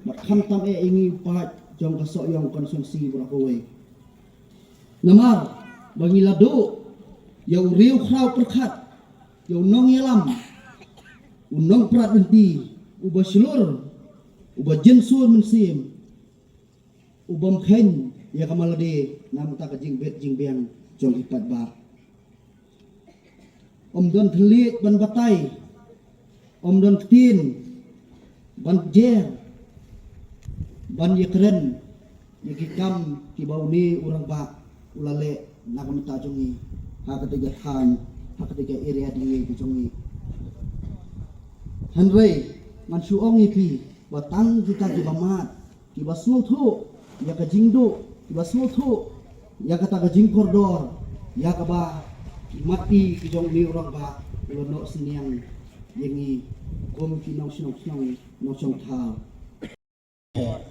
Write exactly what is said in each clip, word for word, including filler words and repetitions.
Bad khamtam eh ïa ngi u paid jong ka Sohiong constituency baroh kawei. Namar ba ngi la duh ïa u riewkhraw pyrkhat, ïa u nongïalam, u nongprat lynti, uba shlur, uba jynsur mynsiem, u bym kheiñ ïa ka malade na ka bynta ka jingbit jingbiang jong ki paidbah. Ym don thylliej ban batai, ym don ktien ban jer, ban ïakren ïa ki kam kiba une u rangbah u la leh na ka bynta jong ngi ha katei ka thaiñ, ha katei ka area dieng ka jong ngi. Hynrei ngan shu ong ïa phi ba tang kita kiba mad, kiba sngewthuh ïa ka jingduh, kiba sngewthuh ïa kata ka jingkordor ïa kaba ki mad ki jong une u rangbah u la noh synñiang ïa ngi kum ki nongshnong shnong, nongshong thaw.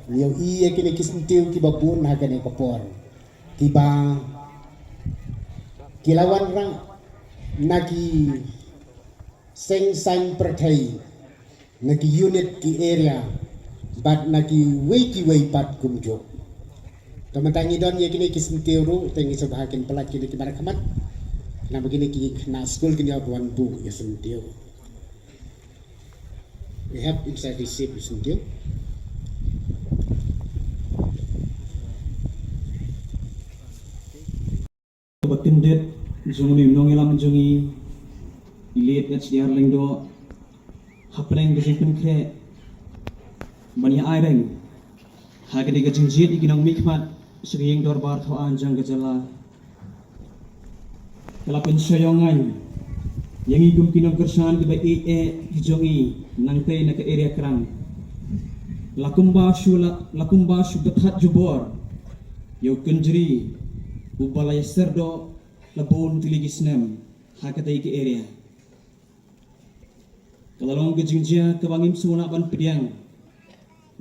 Ngi ïohi ïa kine ki syntiew kiba bun ha kane ka por, kiba ki la wanrah na ki seng saiñ pyrthei, na ki unit, ki area, bad na kiwei kiwei pat kumjuh. Te mynta ngi don ïa kine ki syntiew ruh, te ngi sngewbha kin pyllait kine ki barit khmat, namar kine ki khynnah skul kin ïoh ban buh ïa syntiew. We have inside receipt syntiew. Ba kyndit jong une u nongïalam jong ngi, i Late H D R Lyngdoh, hapdeng ka jingpynkhreh ban ïa ai reng ha kane ka jingjied ïa ki nongmihkhmat sha ka ïing dorbar thaw aiñ jong ka jylla. Ka la pynshaïong aiñ ïa ngi kum ki nongkyrshan kiba ïeit eh ki jong ngi nangtei na ka area Krang. La kumba shu la, la kumba shu bthat jubor ïa u kynjri uba la ïasyrdoh la bun tylli ki snem ha katei ka area. Ka la long ka jingjia kaba ngim sngewlah ban pdiang.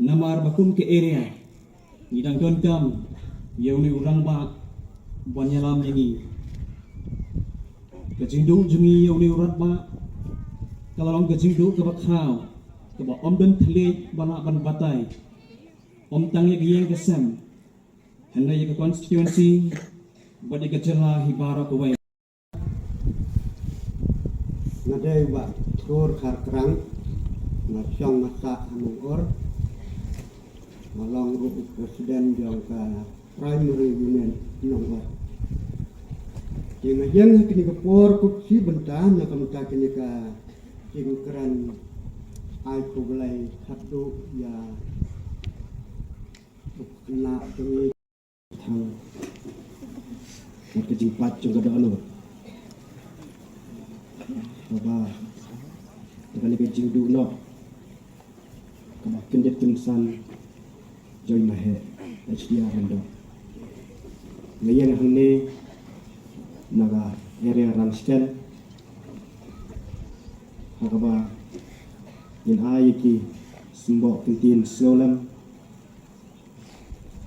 Namar ba kum ka area ngi dang donkam ïa une u rangbah ban ïalam ïa ngi. Ka jingduh jong ngi ïa une u rangbah ka la long ka jingduh kaba khraw, kaba ym don thylliej ba lah ban batai, ym tang ïa ka ïing ka sem, hynrei ïa ka constituency bad ïa ka jylla hi baroh kawei. Nga dei Bah Thur Kharkrang, nga shong nga sah ha Nongor, nga long ruh u president jong ka Primary Union Nongor. Te nga ïeng ha kine ki por kup shi bynta na ka bynta kine ki jingkren ai khublei khatduh ïa u khynnah jong ngi. Thang. Wat ka jingpait jong ka dohnud. Kaba, kaba ne ka jingduh noh. Kaba kyndit kynsan jong i Maheh H D R Lyngdoh. Nga ïeng hangne na ka area Rangshken. Ha kaba ngin ai ïa ki symboh kyntien sngewlem.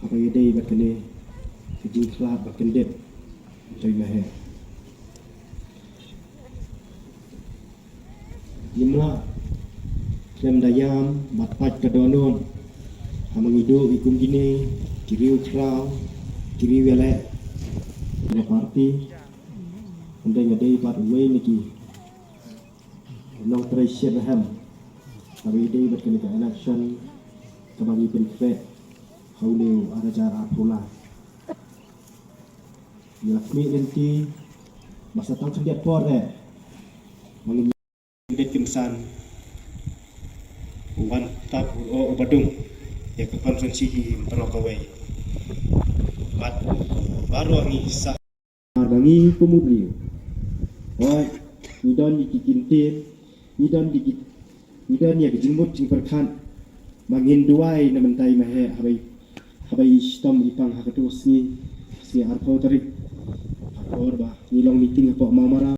Haba ïadei bad kane ka jingkhlad ba kyndit jong i Maheh. Ngim lah khlem da ïam bad pait ka dohnud haba ngi duh ïa kum kine ki riewkhraw, ki riewïaleh, ki party. Hynrei nga dei pat uwei na ki nongtrei shitrhem haba ïadei bad kane ka election kaba ngi pynkhreh ha une u ar hajar arphew lai. Ngi la khmih lynti ba sa tang khyndiat por eh ba ngin ïa kynsan u wan tap u oh u badung ïa ka constituency hi baroh kawei. Bad baroh ngi sa Namar ba ngi kum u briew, hooid, ngi don ïa ki kyntien, ngi don ïa ki, ngi don ïa ki jingmut jingpyrkhat ba ngin duwai na bynta i Maheh haba i, haba i shitom i pang ha kato ka sngi, sngi arphew tarik. Ha ka por ba ngi long meeting hapoh Mawmara.